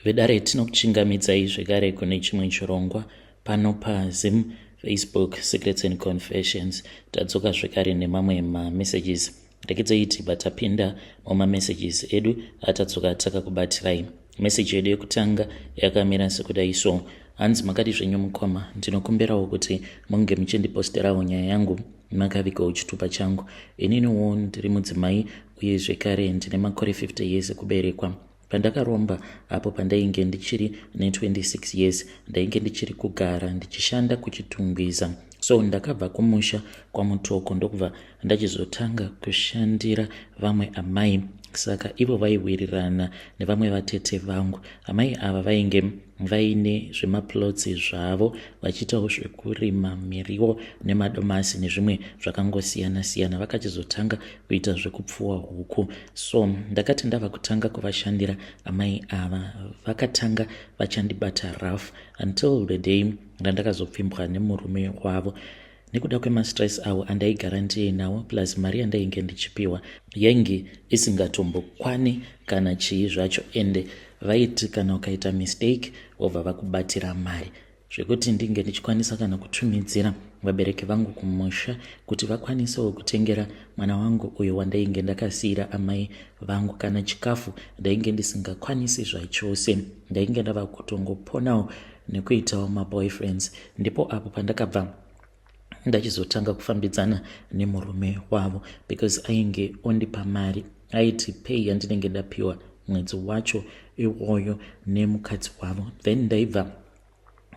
Vedare tinokuchingamidzai zvekare kune chimwe chirongwa pano paZim Facebook Secrets and Confessions. Tadzoka zvekare nemamwe mamessages. Rekedzai tibva tapinda mumamessages edu atadzoka takakubatirai. Message yedu yekutanga yakamira sekudai so. Hanzi makadi zvenyu mukoma, ndinokumbirawo kuti munge muchindiposterawo nyaya yangu makavigawo chitupa changu. Ininiwo ndiri mudzimai uye zvekare ndine makore 50 years ekuberekwa. Pandakaromba apo pandainge ndichiri ne26 years ndainge ndichiri kugara ndichishanda kuChitungwiza. So ndakabva kumusha kwaMutoko ndokubva ndachizotanga kushandira vamwe amai saka ivo vaiwirirana nevamwe vatete vangu. Amai ava vainge vaine zvemaplots zvavo vachiitawo zvekurima miriwo nemadomasi nezvimwe zvakangosiyana siyana. Vakachizotanga kuita zvekupfuwa huku. So ndakati ndava kutanga kuvashandira amai ava vakatanga vachandibata rough until the day randakazopfimbwa nemurume wavo nekuda kwemastress awo andaigara ndiinawo plus mari yandainge ndichipiwa yainge isingatombokwane kana chii zvacho ende vaiti kana ukaita mistake vobva vakubatira mari zvekuti ndinge ndichikwanisa kana kutumidzira vabereki vangu kumusha kuti vakwanisewo kutengera mwana wangu uyo wandainge ndakasiira amai vangu kana chikafu ndainge ndisingakwanisi zvachose ndainge ndava kutongoponawo nekuitawo maboyfriends ndipo apo pandakabva ndachizotanga kufambidzana nemurume wavo because ainge ondipa mari aiti pay yandinenge ndapiwa mwedzi wacho iwoyo nemukadzi wavo then ndaibva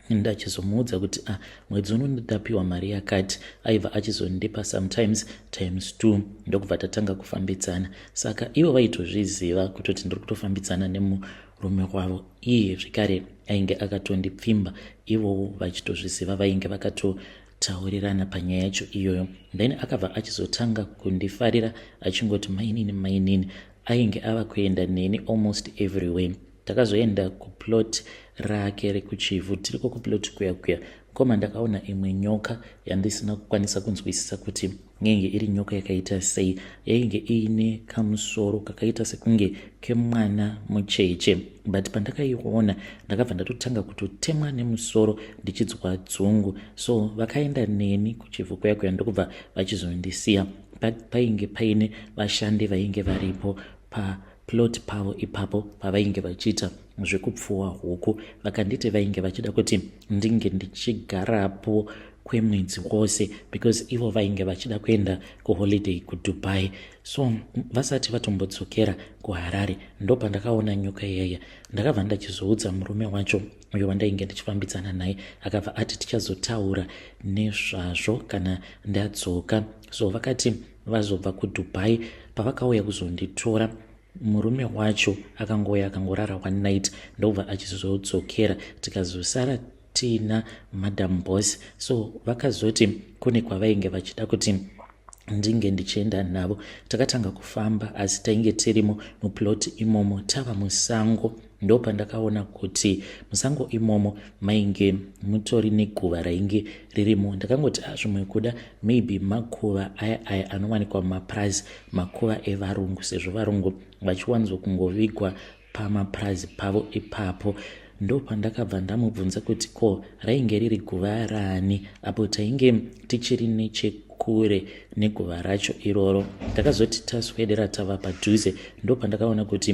ndachizomuudza kuti ah, mwedzi uno ndapiwa mari yakati aibva achizondipa sometimes times two ndokubva tatanga kufambidzana saka ivo vaitozviziva kutoti ndiri kutofambidzana nemurume wavo iye zvekare ainge akatondipfimba ivowo vachitozviziva vainge vakatotaurirana panyaya yacho iyoyo then akabva achizotanga kundifarira achingoti mainini mainini ainge ava kuenda neni almost everywhere takazoenda kuplot rake rekuchivhu tiriko kuplot kuya kuya mukoma ndakaona imwe nyoka yandisina kukwanisa kunzwisisa kuti yainge iri nyoka yakaita sei yainge iine kamusoro kakaita sekunge kemwana mucheche but pandakaiona ndakabva ndatotanga kutotemwa nemusoro ndichidzwa dzungu so vakaenda neni kuchivhu kuya kuya ndokubva vachizondisiya painge paine vashandi vainge varipo paplot pavo ipapo pavainge vachiita zvekupfuwa huku vakanditi vainge vachida kuti ndinge ndichigarapo kwemwedzi wose because ivo vainge vachida kuenda kuholiday kuDubai so vasati vatombodzokera kuHarare ndopandakaona nyoka iyaya ndakabva ndachizoudza murume wacho uyo wandainge ndichifambidzana naye akabva ati tichazotaura nezvazvo kana ndadzoka so vakati vazobva kuDubai pavakauya kuzonditora murume wacho akangouya akangorara one night ndobva achizodzokera tikazosara tiina madam boss so vakazoti kune kwavainge vachida kuti ndinge ndichienda navo takatanga kufamba asi tainge tirimo muplot imomo tava musango ndopandakaona kuti musango imomo mainge mutori neguva rainge ririmo ndakangoti ah, zvimwe kuda maybe makuva aya aya anowanikwa mumapurazi makuva evarungu sezvo varungu vachiwanzo kungovigwa pamapurazi pavo ipapo ndopandakabva ndamubvunza kuti ko rainge riri guva rani apo tainge tichiri nechekure neguva racho iroro takazoti taswedera tava padhuze ndopandakaona kuti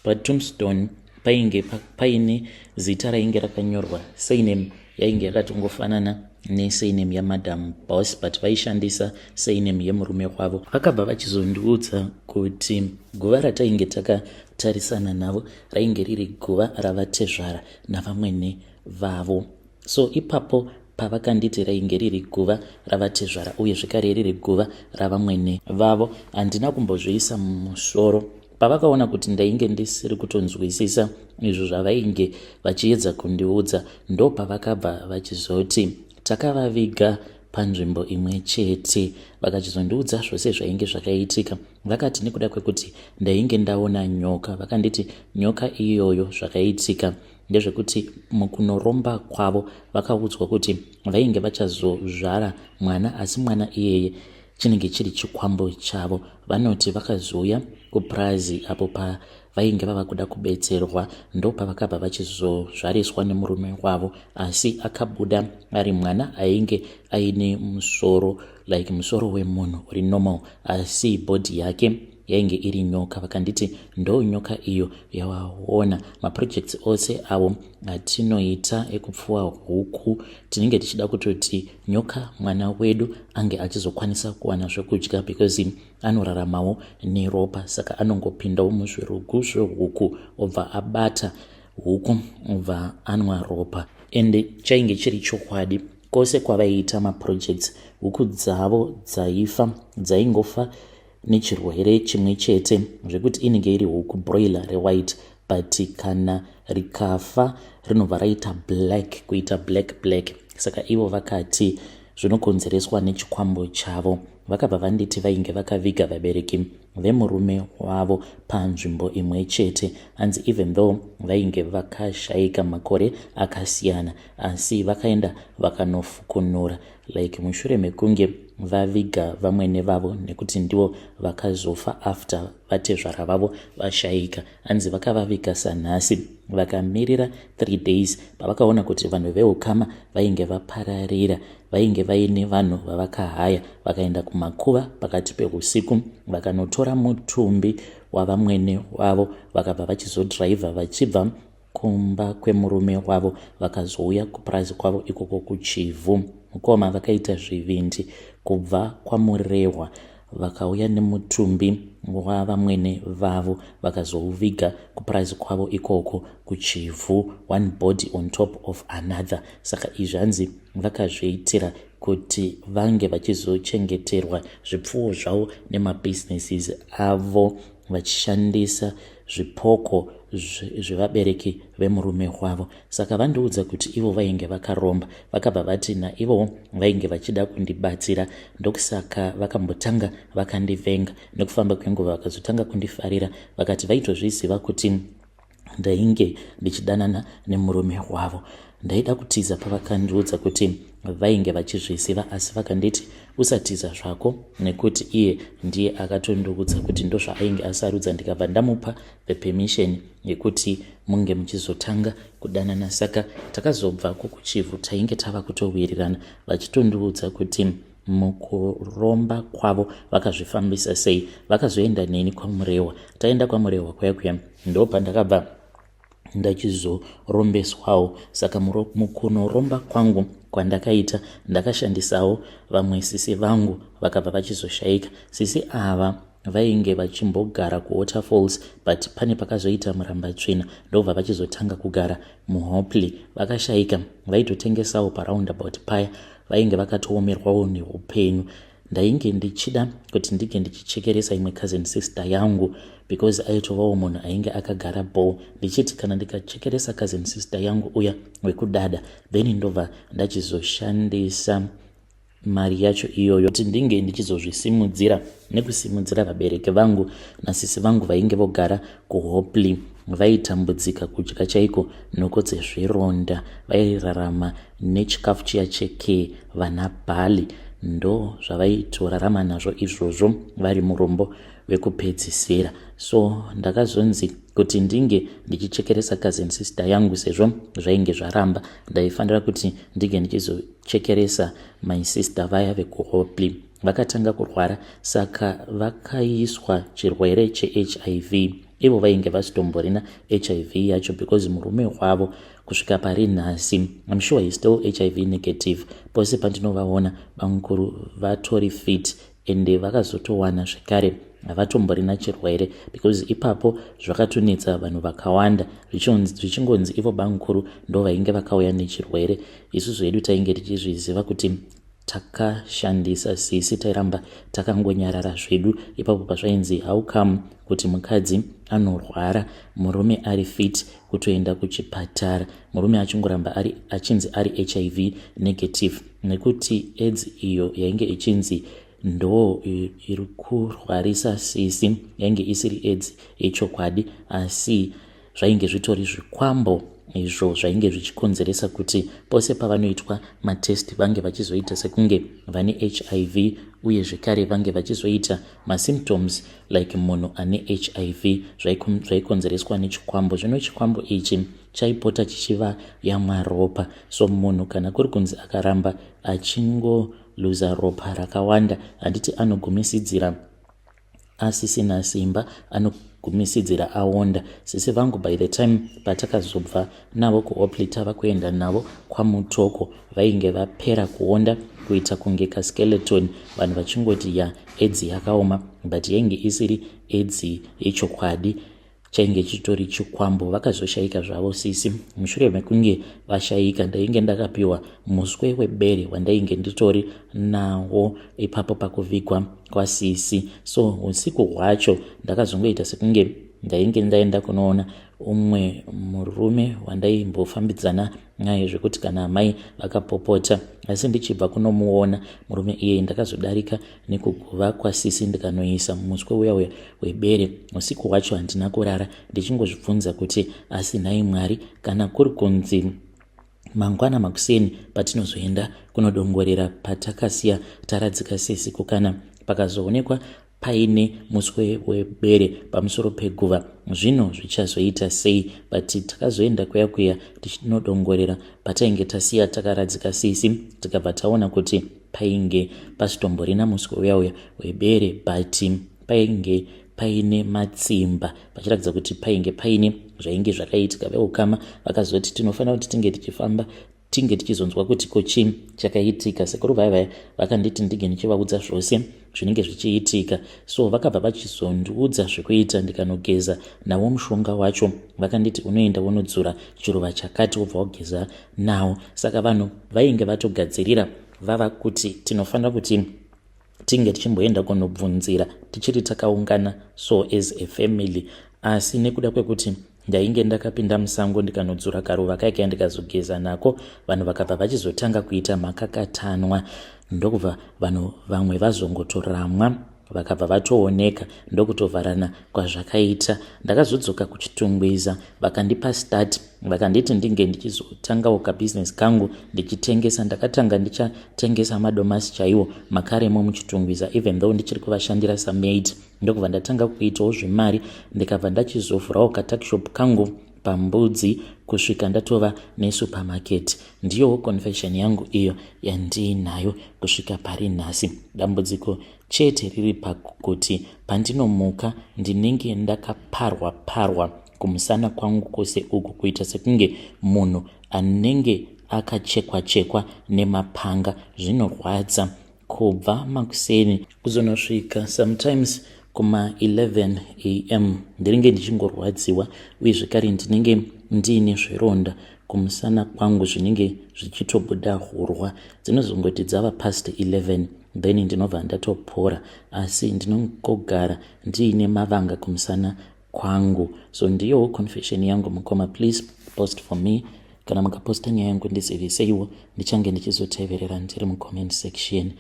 patombstone painge paine zita rainge rakanyorwa surname yainge yakatongofanana nesurname yamadam boss but vaishandisa surname yemurume wavo vakabva vachizondiudza kuti guva ratainge takatarisana navo rainge riri guva ravatezvara navamwene vavo so ipapo pavakanditi rainge riri guva ravatezvara uye zvekare riri guva ravamwene vavo handina kumbozviisa mumusoro pavakaona kuti ndainge ndisiri kutonzwisisa izvo zvavainge vachiedza kundiudza ndopavakabva vachizoti takavaviga panzvimbo imwe chete vakachizondiudza zvose zvainge zvakaitika vakati nekuda kwekuti ndainge ndaona nyoka vakanditi nyoka iyoyo zvakaitika ndezvekuti mukunoromba kwavo vakaudzwa kuti vainge vachazozvara mwana asi mwana iyeye chinenge chiri chikwambo chavo vanoti vakazouya kupurazi apo pavainge vava kuda kubetserwa, ndopavakabva vachizozvariswa nemurume wavo, asi akabuda ari mwana ainge aine musoro like musoro wemunhu uri normal, asi body yake yainge iri nyoka. Vakanditi ndo nyoka iyo yawaona. Maprojects ose avo atinoita ekupfuwa huku, tinenge tichida kutoti nyoka mwana wedu ange achizokwanisa kuwana zvekudya, because anoraramawo neropa. Saka anongopindawo muzvirugu zvehuku, obva abata huku, obva anwa ropa. Ende chainge chiri chokwadi, kwose kwavaiita maprojects, huku dzavo dzaifa, dzaingofa nechirwere chimwe chete, zvekuti inenge iri huku broiler rewhite, but kana rikafa rinobva raita black, kuita black black. Saka ivo vakati zvinokonzereswa nechikwambo chavo. Vakabva vanditi vainge vakaviga vabereki vemurume wavo panzvimbo imwe chete. Hanzi even though vainge vakashayika makore akasiyana, asi vakaenda vakanofukunura like mushure mekunge vaviga vamwene vavo, nekuti ndivo vakazofa after vatezvara vavo vashayika. Hanzi vakavaviga sanhasi, vakamirira 3 days. Pavakaona kuti vanhu veukama vainge vapararira, vainge vaine vanhu vavakahaya, vakaenda kumakuva pakati peusiku, vakanotora mutumbi wavamwene wavo, vakabva vachizodhiraivha vachibva kumba kwemurume wavo, vakazouya kupurazi kwavo ikoko kuChivhu. Mukoma, vakaita zvivindi kubva kwaMurehwa, vakauya nemutumbi wavamwene vavo, vakazouviga kupurazi kwavo ikoko kuChivhu, one body on top of another. Saka izvi hanzi vakazviitira kuti vange vachizochengeterwa zvipfuwo zvavo nemabusinesses avo, vachishandisa zvipoko zvevabereki vemurume wavo. Saka vandiudza kuti ivo vainge vakaromba. Vakabva vati naivowo vainge vachida kundibatsira, ndokusaka vakambotanga vakandivenga. Nekufamba kwenguva vakazotanga kundifarira. Vakati vaitozviziva kuti ndainge ndichidanana nemurume wavo. Ndaida kutiza pavakandiudza kuti vainge vachizviziva, asi vakanditi usatiza zvako, nekuti iye ndiye akatondiudza kuti ndozvaainge asarudza, ndikabva ndamupa the permission yekuti munge muchizotanga kudanana. Saka takazobva kukuChivhu tainge tava kutowirirana, vachitondiudza kuti mukuromba kwavo vakazvifambisa sei. Vakazoenda neni kwaMurehwa. Taenda kwaMurehwa kuya kuya, ndo pandakabva ndachizorombeswawo. Saka mukunoromba kwangu kwandakaita, ndakashandisawo vamwe sisi vangu vakabva vachizoshayika. Sisi ava vainge vachimbogara kuWaterfalls, but pane pakazoita murambatsvina, ndobva vachizotanga kugara muHopley. Vakashayika. Vaitotengesawo paroundabout paya. Vainge vakatoomerwawo neupenyu. Ndainge ndichida kuti ndinge ndichichekeresa imwe cousin sister yangu, because aitovawo munhu ainge akagara bo, ndichiti kana ndikachekeresa cousin sister yangu uya wekudada, then ndobva ndachizoshandisa mari yacho iyoyo kuti ndinge ndichizozvisimudzira nekusimudzira vabereki vangu nasisi vangu vainge vogara kuHopley. Vaitambudzika kudya chaiko, nhoko dzezvironda. Vairarama nechikafu chiya cheke vana bhali, ndo zvavaitorarama nazvo izvozvo, vari murombo wekupedzisira. So ndakazonzi kuti ndinge ndichichekeresa cousin sister yangu, sezvo zvainge zvaramba, ndaifanira kuti ndinge ndichizochekeresa my sister vaya vekuHopley. Vakatanga kurwara, saka vakaiswa chirwere cheHIV. Ivo vainge vasitomborina HIV yacho, because murume wavo kusvika pari nhasi, I'm sure he still HIV negative. Pose pandinovaona, bamukuru vatori fit, ende vakazotowana zvekare havatomborina chirwere, because ipapo zvakatonetsa vanhu vakawanda, zvichingonzi ivo bamukuru ndo vainge vakauya nechirwere. Isusu hedu tainge tichizviziva kuti takashandisa sisi, tairamba takangonyarara zvedu ipapo pazvainzi how come kuti mukadzi anorwara, murume ari fit, kutoenda kuchipatara, murume achingoramba ari achinzi ari HIV negative, nekuti AIDS iyo yainge ichinzi ndo iri kurwarisa sisi yainge isiri AIDS yechokwadi, asi zvainge zvitori zvikwambo izvo zvainge zvichikonzeresa kuti pose pavanoitwa matest vange vachizoita sekunge vane HIV. Uye zvekare vange vachizoita masymptoms like munhu ane hiv zvaikonzereswa nechikwambo. Zvino chikwambo ichi chaipota chichivayamwa ropa. So munhu kana kuri kunzi akaramba achingoluza ropa rakawanda, handiti anogumisidzira asisina simba, anogumisidzira aonda. Sisi vangu, by the time patakazobva navo kuHopley tava kuenda navo kwaMutoko, vainge vapera kuonda kuita kunge kaskeleton, vanhu vachingoti ya AIDS yakaoma, but yainge isiri AIDS yechokwadi, chainge chitori chikwambo. Vakazoshayika zvavo sisi. Mushure mekunge vashayika, ndainge ndakapiwa muswe webere wandainge nditori nawo ipapo pakuvigwa kwasisi. So usiku hwacho ndakazongoita sekunge ndainge ndaenda kunoona umwe murume wandaimbofambidzana naye, zvekuti kana amai vakapopota. Asi ndichibva kunomuona murume iyeye, ndakazodarika nekuguva kwasisi ndikanoisa muswe uya uya webere. Usiku hwacho handina kurara, ndichingozvibvunza kuti, asi nhai Mwari, kana kuri kunzi mangwana makuseni patinozoenda kunodongorera patakasiya taradzika sisi, kana pakazoonekwa paine muswe webere pamusoro peguva, zvino zvichazoita sei? But takazoenda kuya kuya tichinodongorera patainge tasiya takaradzika sisi, tikabva taona kuti painge pasitomborina muswe uya uya webere, but painge paine matsimba, pachiratidza kuti painge paine zvainge zvakaitika. Veukama vakazoti tinofanira kuti tinge tichifamba, tinge tichizonzwa kuti ko chii chakaitika. Sekuru vaya vaya vakanditi ndinge ndichivaudza zvose zvinenge zvichiitika. So vakabva vachizondiudza zvekuita, ndikanogeza nawo mushonga wacho. Vakanditi unoenda wonodzura chiruva chakati, wobva wageza nawo. Saka vanhu vainge vatogadzirira, vava kuti tinofanira kuti tinge tichimboenda kunobvunzira tichiri takaungana, so as a family. Asi nekuda kwekuti ndainge ndakapinda musango ndikanodzura karuva kaikai ndikazogeza nako, vanhu vakabva vachizotanga kuita makakatanwa, ndokubva vanhu vamwe vazongotoramwa, vakabva vatooneka, ndokutovharana kwazvakaita. Ndakazodzoka kuChitungwiza, vakandipa start, vakanditi ndinge ndichizotangawo kabhizinesi kangu ndichitengesa. Ndakatanga ndichatengesa madomasi chaiwo makaremo muChitungwiza, even though ndichiri kuvashandira samaid. Ndokubva ndatanga kuitawo zvemari, ndikabva ndachizovhurawo katuckshop kangu paMbudzi kusvika ndatova nesupermarket. Ndiyowo confession yangu iyo yandiinayo kusvika pari nhasi. Dambudziko chete riri pakuti pandinomuka ndinenge ndakaparwa parwa kumusana kwangu kwose uku, kuita sekunge munhu anenge akachekwa chekwa nemapanga. Zvinorwadza kubva makuseni kuzonosvika sometimes kuma11 am, ndinenge ndichingorwadziwa. Uye zvekare ndinenge ndiine zvironda kumusana kwangu zvinenge zvichitobuda hurwa. Dzinozongoti dzava past 11, then ndinobva ndatopora, asi ndinongogara ndiine mavanga kumusana kwangu. So ndiyowo confession yangu, mukoma. Please post for me. Kana mukaposta nyaya yangu, ndiziviseiwo, ndichange ndichizoteverera ndiri mucomment section.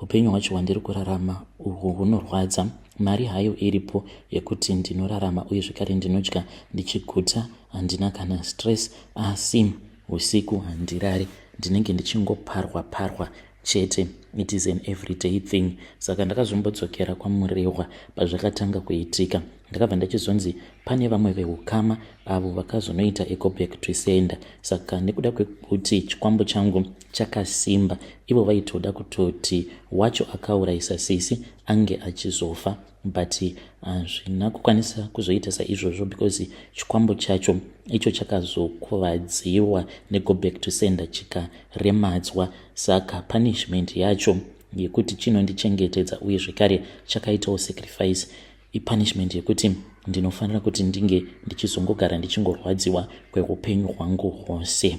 Upenyu hwacho hwandiri kurarama uhwu hunorwadza. Mari hayo iripo yekuti ndinorarama, uye zvekare ndinodya ndichiguta, handina kana stress, asi usiku handirari, ndinenge ndichingoparwa parwa chete. It is an everyday thing. Saka ndakazombodzokera kwaMurehwa pazvakatanga kuitika. Ndakabva ndachizonzi pane vamwe veukama avo vakazonoita go back to sender. Saka nekuda kwekuti chikwambo changu chakasimba, ivo vaitoda kutoti wacho akaurayisa sisi ange achizofa, but hazvina kukwanisa kuzoita saizvozvo because chikwambo chacho icho chakazokuvadziwa nego back to sender, chikaremadzwa. Saka punishment yacho yekuti chinondichengetedza, uye zvekare chakaitawo sacrifice, ipunishment yekuti ndinofanira kuti ndinge ndichizongogara ndichingorwadziwa kweupenyu hwangu hwose.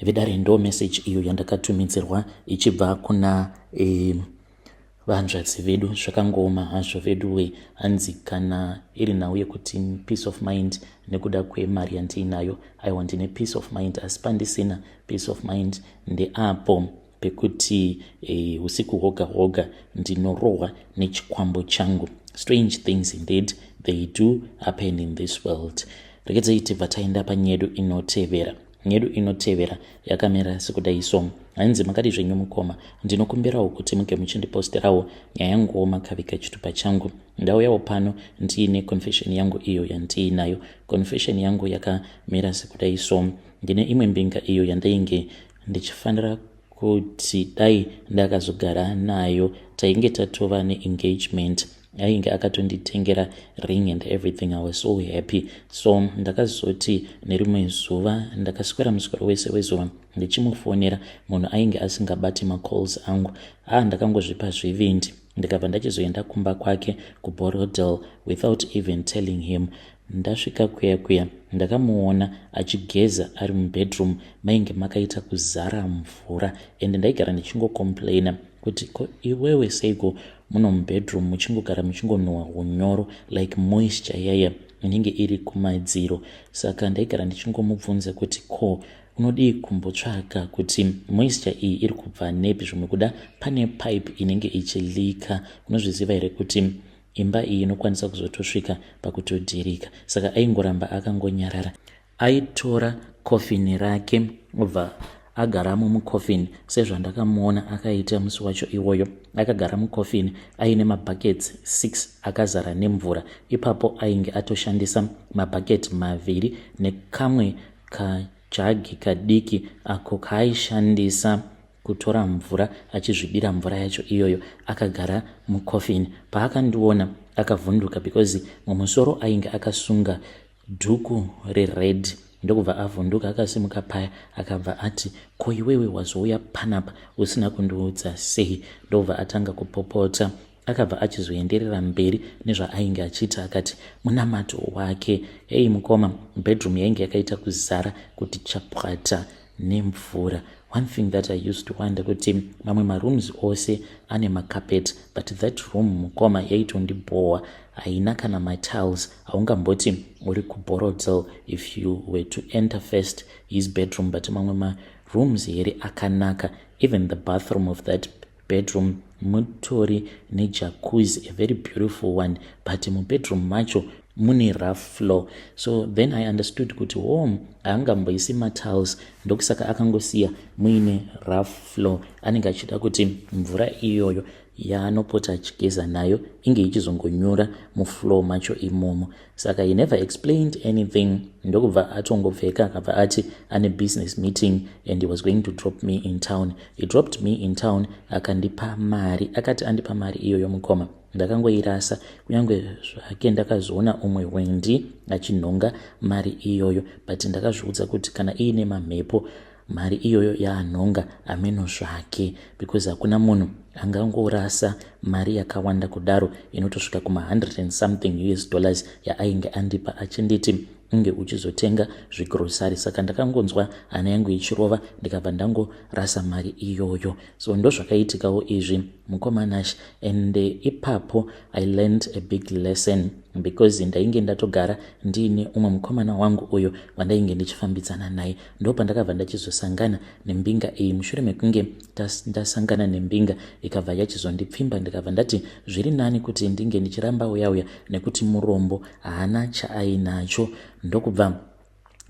Vedare, ndo message iyo yandakatumidzirwa ichibva kuna vanzvadzi vedu. Zvakangooma hazvo veduwe. Hanzi kana iri nhau yekuti peace of mind nekuda kwemari yandiinayo, aiwa, ndine peace of mind, asi pandisina peace of mind ndeapo pekuti usiku hwoga hwoga ndinorohwa nechikwambo changu. Strange things indeed, they do happen in this world. Regedzai tibva taenda panyedu inotevera. Yedu inotevera yakamira sekudai so. Hanzi, "Makadi zvenyu mukoma? Ndinokumbirawo kuti muge muchindiposterawo nyaya yanguwo makaviga chitupa changu. Ndauyawo pano ndiine confession yangu iyo yandiinayo. Confession yangu yakamira sekudai so. Ndine imwe mbinga iyo yandainge ndichifanira kuti dai ndakazogara nayo. Tainge tatova neengagement, ainge akatonditengera ring and everything. I was so happy. So ndakazoti nerimwe zuva, ndakaswera muswero wese wezuva ndichimufonera. Munhu ainge asingabati macalls angu. A, ndakangozvipa zvivindi, ndikabva ndachizoenda kumba kwake kuBorrowdale without even telling him. Ndasvika kuya kuya, ndakamuona achigeza ari mubedroom. Mainge makaita kuzara mvura, ende ndaigara ndichingocomplaina kuti, 'Ko iwewe, seiko muno mubedroom muchingogara muchingonhuhwa unyoro, like moisture yaya inenge iri kumadziro?' Saka ndaigara ndichingomubvunza kuti, 'Ko unodii kumbotsvaka kuti moisture iyi iri kubva nepi? Zvimwe kuda pane pipe inenge ichileaka. Unozviziva here kuti imba iyi inokwanisa kuzotosvika pakutodhirika?' Saka aingoramba akangonyarara. Aitora kofini rake, obva agaramo mukofini, sezvandakamuona akaita musi wacho iwoyo. Akagara mukofini aine mabuckets 6 akazara nemvura. Ipapo ainge atoshandisa mabhaketi 2 nekamwe kajagi kadiki ako kaaishandisa kutora mvura, achizvidira mvura yacho iyoyo akagara mukofini. Paakandiona akavhunduka, because mumusoro ainge akasunga dhuku rered. Ndokubva avhunduka, akasimuka paya, akabva ati, 'Ko iwewe wazouya panapa usina kundiudza sei?' Ndobva atanga kupopota. Akabva achizoenderera mberi nezvaainge achiita, akati munamato wake. Hei mukoma, bedroom yainge yakaita kuzara kuti chapwata nemvura. One thing that I used to wonder kuti mamwe marooms ose ane macarpet, but that room, mukoma, yaitondibhowa, haina kana matiles. Haungamboti uri kuBorrowdale if you were to enter first his bedroom, but mamwe marooms here akanaka. Even the bathroom of that bedroom mutori nejacuzzi, a very beautiful one, but mubedroom macho mune rough floor. So then I understood kuti home haangamboisi matiles, ndokusaka akangosiya muine rough floor. Anenge achida kuti mvura iyoyo yaanopota achigeza nayo inge ichizongonyura mufloor macho imomo. Saka he never explained anything. Ndokubva atongopfeka, akabva ati ane business meeting and he was going to drop me in town. He dropped me in town, akandipa mari. Akati andipa mari iyoyo, mukoma, ndakangoirasa. Kunyange zvake ndakazoona umwe wendi achinhonga mari iyoyo, but ndakazviudza kuti kana iine mamhepo mari iyoyo yaanhonga, ameno zvake, because hakuna munhu angangorasa mari yakawanda kudaro inotosvika kuma100 and something US dollars yaainge andipa achinditi unge uchizotenga zvigrosari. Saka ndakangonzwa hana yangu ichirova, ndikabva ndangorasa mari iyoyo. So ndozvakaitikawo izvi, mukoma Nash. And ipapo I learned a big lesson, because ndainge ndatogara ndiine umwe mukomana wangu uyo wandainge ndichifambidzana naye. Ndo pandakabva ndachizosangana nembinga iyi. Mushure mekunge ndasangana nembinga, ikabva yachizondipfimba. Ndikabva ndati zviri nani kuti ndinge ndichiramba uya uya, nekuti murombo, haana chaainacho. Ndokubva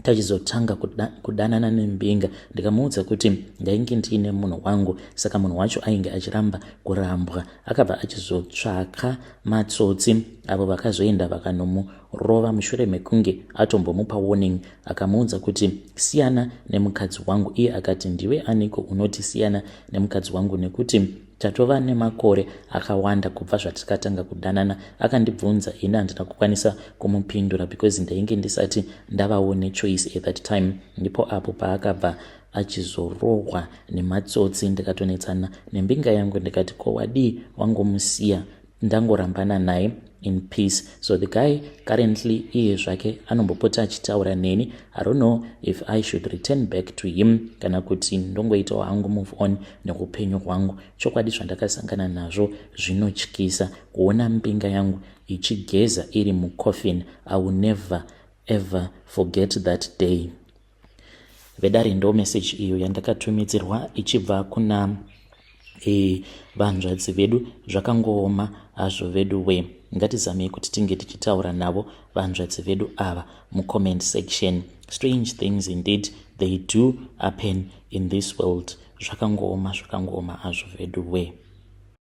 tachizotanga kudanana nembinga. Ndikamuudza kuti ndainge ndiine munhu wangu. Saka munhu wacho ainge achiramba kurambwa. Akabva achizotsvaka matsotsi avo vakazoenda vakanomurova mushure mekunge atombomupa warning, akamuudza kuti, 'Siyana nemukadzi wangu.' Iye akati, 'Ndiwe aniko unoti siyana nemukadzi wangu, nekuti tatova nemakore akawanda kubva zvatikatanga kudanana?' Akandibvunza, ini handina kukwanisa kumupindura because ndainge ndisati ndavawo nechoice at that time. Ndipo apo paakabva achizorohwa nematsotsi. Ndikatonetsana nembinga yangu, ndikati, 'Ko wadii wangomusiya ndangorambana naye in peace?' So the guy currently, iye zvake anombopota achitaura neni. I don't know if I should return back to him kana kuti ndongoitawo hangu move on neupenyu hwangu. Chokwadi zvandakasangana nazvo zvinotyisa. Kuona mbinga yangu ichigeza iri mucoffin, I will never ever forget that day." Vedare, ndo message iyo yandakatumidzirwa ichibva kuna vanzvadzi vedu. Zvakangooma hazvo vedu we. Ngatizamei kuti tinge tichitaura navo vanzvadzi vedu ava mucomment section. Strange things indeed. They do happen in this world. Zvakangooma, zvakangooma azvo vedu we.